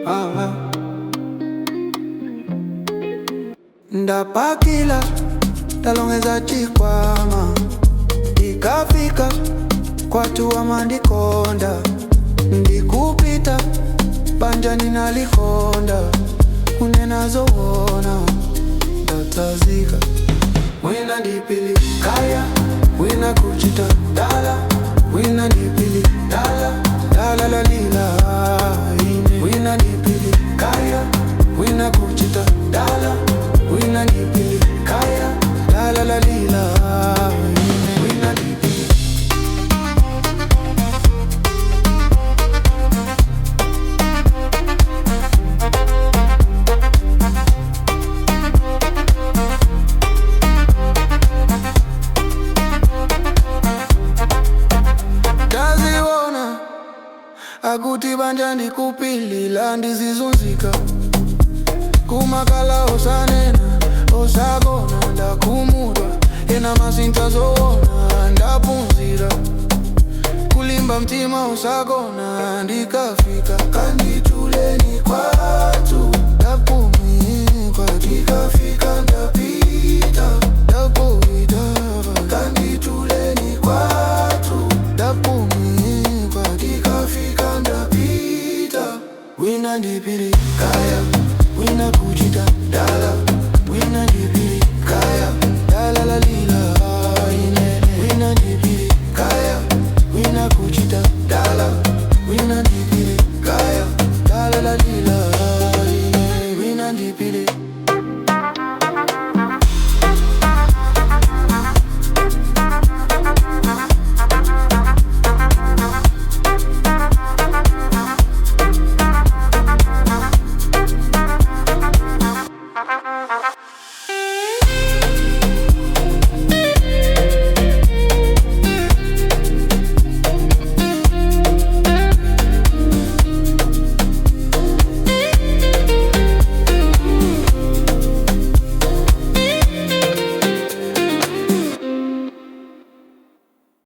Ah, ah. Ndapakila ndalongeza chikwama, ndikafika kwatu wamandikonda, ndikupita banja ninalikonda, kunena zoona ndatazika. Wina ndipili kaya, wina kuchita dala, wina ndipili dala dala la lila ine. Wina ndipili kaya, wina kuchita dala, wina ndipili kaya, dala la lila ine. Wina ndipili. Ndaziona akuti banja ndikupilila, ndizizunzika kumakala osanena osagona, ndakumudwa ena masinta zoona, ndapunzira kulimba mtima osagona, ndikafika kandituleni kwatu, ndapumikwa ndikafika ndapita ndapoita kandituleni kwatu, ndapumikwa ndikafika ndapita. Wina ndipili kaya, wina kuchita dala, wina ndipili kaya, dala la lila ine. Wina ndipili kaya, wina kuchita dala, wina ndipili kaya, dala la lila ine. Wina ndipili.